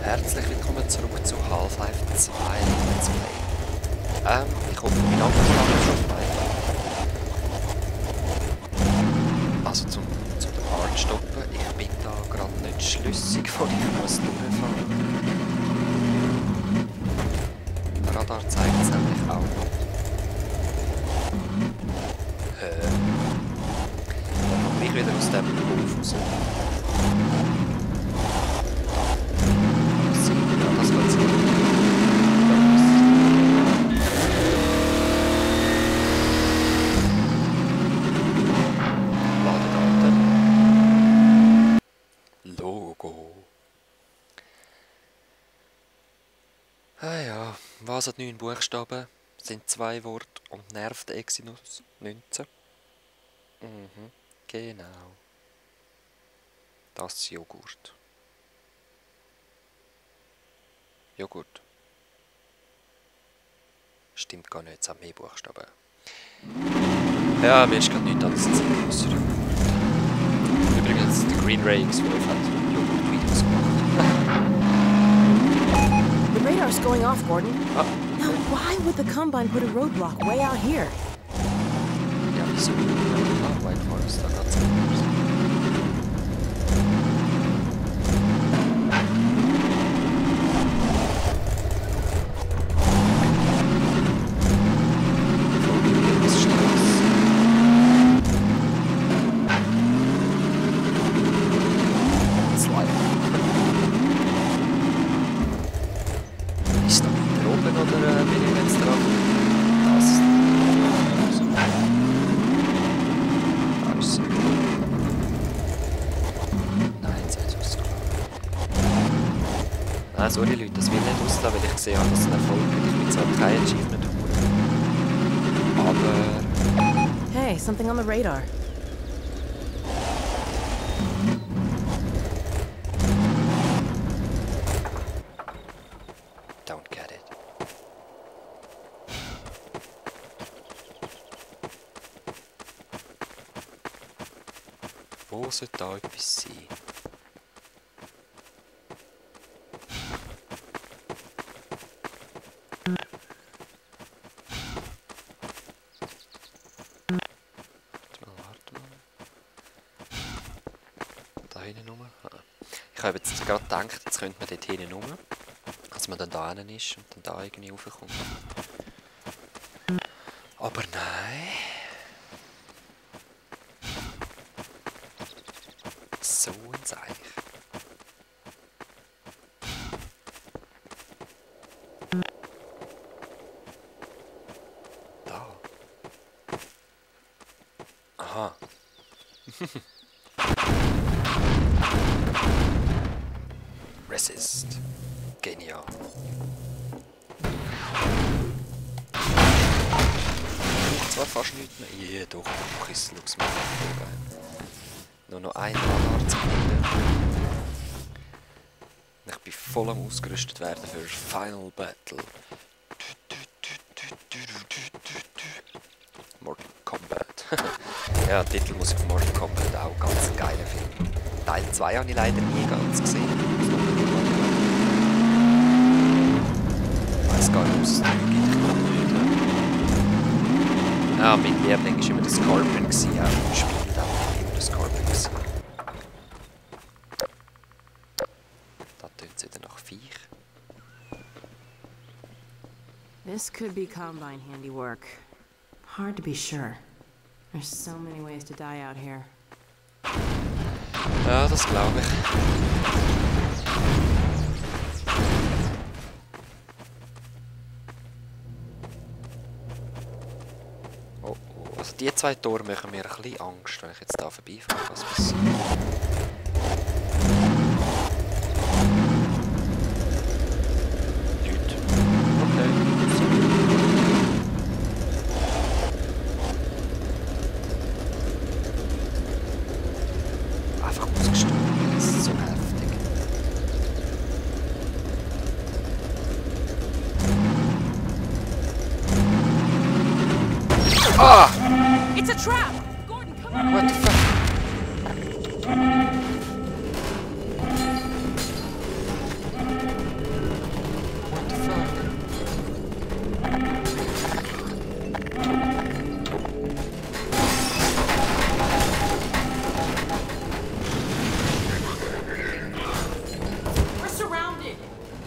Herzlich willkommen zurück zu Half-Life 2 Let's Play. Ich hoffe, mein Akku ist schon frei. Also zum den Part stoppen. Ich bin da gerade nicht schlüssig, wo ich muss durchfahren. Der Radar zeigt es nämlich auch noch. Dann komme ich wieder aus dem Hof raus. Das wird es nicht. Ladedaten. Logo. Ah ja, was hat 9 Buchstaben? Sind 2 Worte und nervt Exynos 19. Genau. Das Joghurt. Joghurt. Stimmt gar nicht, es hat mehr Buchstaben. Ja, mir ist gerade nichts anderes zu sagen außer Joghurt. Übrigens, der Green Ray X12 hat Joghurt-Videos gemacht. The radar's going off, Gordon. Ah. Now, why would the Combine put a roadblock way out here? Ja, wieso? Ah, White Forest, da ganz anders. Ist da weiter oben oder bin ich jetzt dran? Das. Da ist sie. Nein, jetzt hat es ausgelassen. Nein, sorry Leute, das will nicht auslassen, weil ich gesehen habe, dass es ein Erfolg ist. Ich bin zwar kein Achievement holen. Aber. Hey, something on the radar. Don't get it. Wo sollte da etwas sein? Warte mal. Da hinten rum. Ich habe jetzt gerade gedacht, jetzt könnte man dort hinten rum. Dass man dann da hinten ist und dann da irgendwie raufkommt. Aber nein. So ein Zeichen. Da. Aha. Resist. Genial. Zwar fast nichts mehr. Ja, doch, Kisselux mehr. Nur noch ein Radar zu finden. Ich bin voll am ausgerüstet werden für Final Battle. Mortal Kombat. Ja, der Titel muss ich von Mortal Kombat auch ganz geil finden. Teil 2 habe ich leider nie ganz gesehen. Ich weiß gar nicht, ob es 3 gibt. Ich glaube nicht. Ja, mein Liebling war immer der Scorpion. Auch im Spiel war immer der Scorpion. Da tönt es wieder nach Viech. This could be Combine handiwork. Hard to be sure. There's so many ways to die out here. Ja, das glaube ich. Oh, oh. Also die 2 Tore machen mir ein bisschen Angst, wenn ich jetzt da vorbeifahre, was passiert. Nichts. Okay. Einfach ausgestorben, das ist so heftig. Ah! It's a trap! Gordon, come on! What the fuck?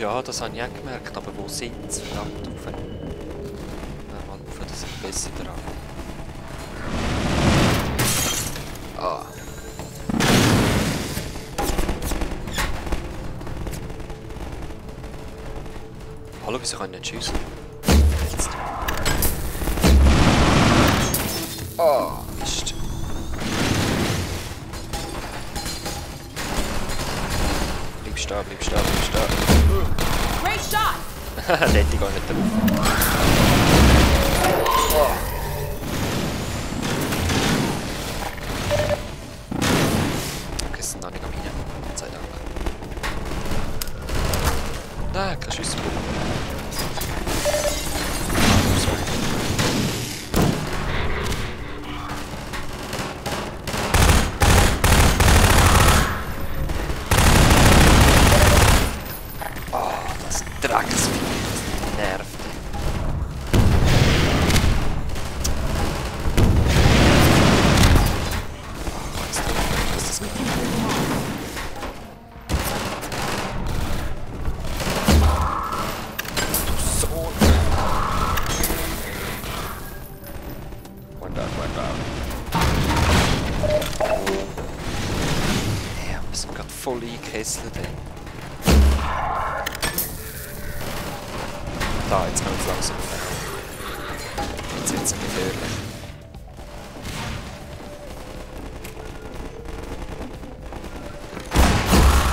Ja, das habe ich auch gemerkt, aber wo sind sie? Verdammt rauf. Mal rauf, das sind besser dran. Ah. Hallo, wieso kann ich nicht schiessen? Jetzt. Oh, Mist. Bleib stehen, bleib stehen, bleib stehen. Great shot! Haha, der hätte ich gar nicht drauf. Oh. Okay, es sind noch nicht am Minen. Gott sei Dank. Nein, kein Schussbuch. Drecksvieh, das nervt. Was ist das gerade? Du Sohn! One down. Ja, wir sind gerade voll eingekesselt, ey. Da, jetzt kommt es langsam auf. Jetzt wird es gefährlich.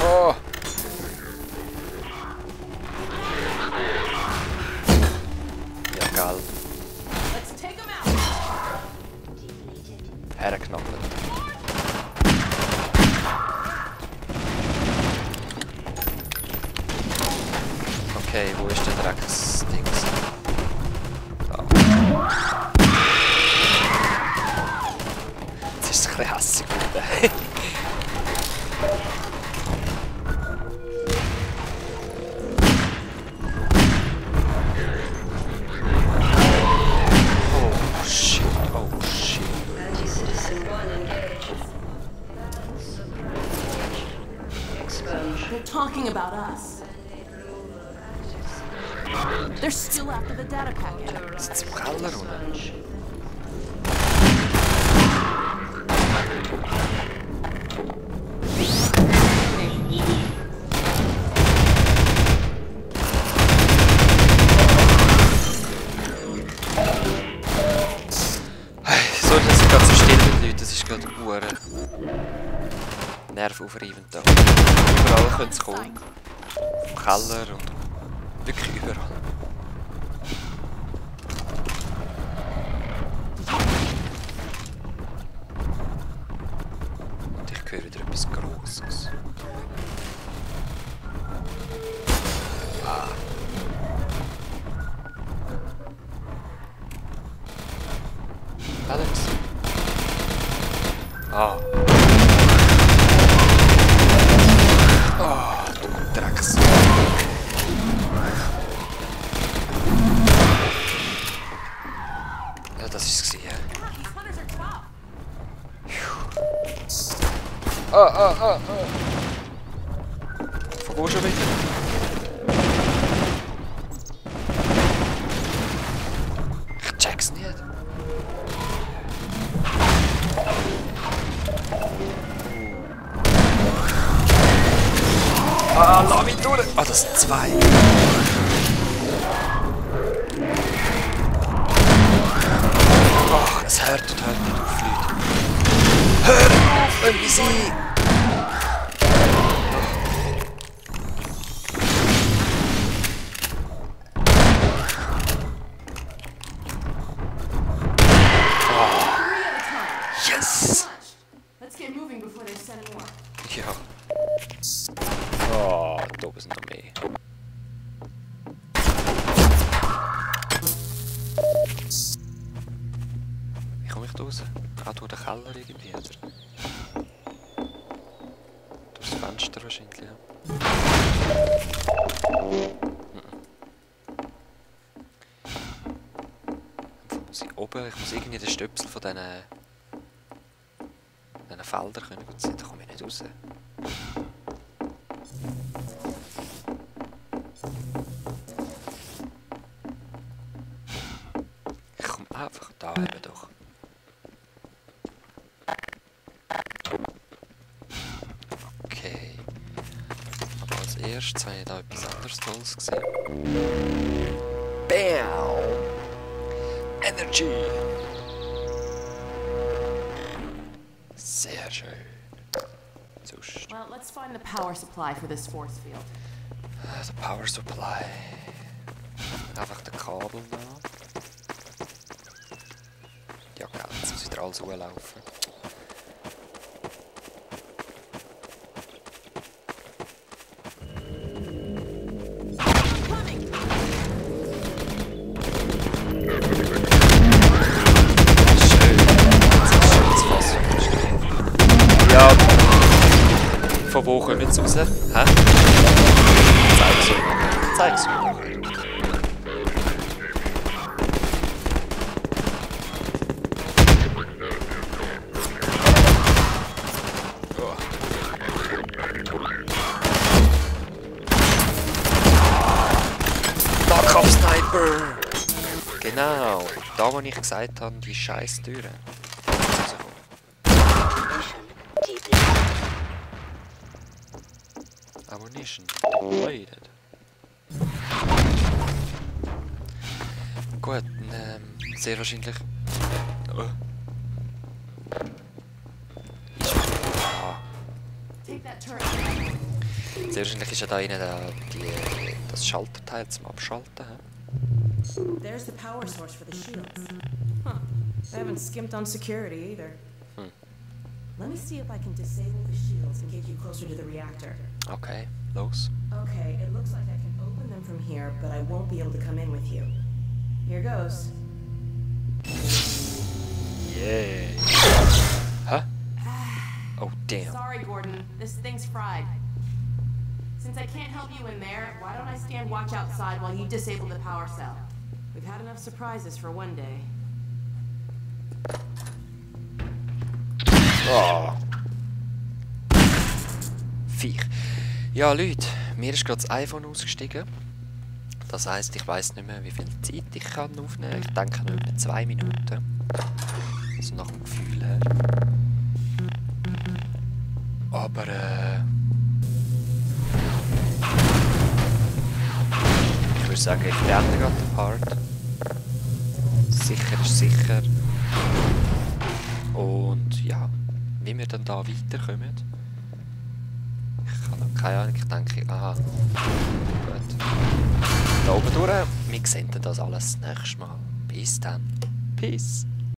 Oh! Ja, geil. Hergeknappelt. Okay, wo ist der Drecksdings? Da. Jetzt ist es ein bisschen hässig geworden. Oh shit. They're talking about us. They're still after the data packet. Sind sie im Keller unten? Sorry, dass ich gerade so still bin, Leute. Das ist gerade Uhren. Nervaufreibend da. Überall können sie kommen. Im Keller und wirklich überall. Und ich höre wieder etwas Grosses. Ah. Alex? Ah. Oh, du Drecks. Ja, das ist es gewesen. Ah. Von wo schon wieder? Ich check's nicht. Ah, lass mich durch! Ah, das sind zwei. Ach, es hört nicht auf, Leute. Hör auf, irgendwie sie! Yes! Let's get moving before they send more. Ja. Oh, da oben sind noch mehr. Wie komme ich da raus? Ah, durch den Keller irgendwie, oder? Durch das Fenster wahrscheinlich, ja. Wo muss ich oben? Ich muss irgendwie den Stöpsel von diesen Feldern können gut sehen, da komme ich nicht raus. eben doch. Okay. Aber als erstes habe ich da etwas anderes Tolles gesehen. Bam! Energy! Sehr schön. Sonst. Well, let's find the power supply for this force field. Der Power Supply. Einfach den Kabel da. Ja, genau, jetzt muss wieder alles hochlaufen. Ja, von wo kommen wir jetzt raus? Hä? Zeig's mir. Zeig's mir. Oh. Nahkampf-Sniper! Genau, da wo ich gesagt habe, die scheiß Türen. Ammunition depleted. Gut, sehr wahrscheinlich. Oh. Sehr wahrscheinlich ist ja da innen das Schalterteil zum Abschalten. There's the power source for the shields. Huh. I haven't skimped on security either. Let me see if I can disable the shields and get you closer to the reactor. Okay, los. Okay, it looks like I can open them from here, but I won't be able to come in with you. Here goes. Yeah. Huh? Oh, damn. Sorry, Gordon. This thing's fried. Since I can't help you in there, why don't I stand watch outside while you disable the power cell? We've had enough surprises for one day. Oh. Viech. Ja, Leute, mir ist gerade das iPhone ausgestiegen. Das heisst, ich weiss nicht mehr, wie viel Zeit ich kann aufnehmen kann. Ich denke nur etwa 2 Minuten. Also nach dem Gefühl her. Aber ich würde sagen, ich beende gerade den Part. Sicher ist sicher. Und ja, wie wir dann da weiterkommen. Ich habe noch keine Ahnung, ich denke, aha. Gut. Da oben durch. Wir sehen das alles das nächste Mal. Bis dann. Peace.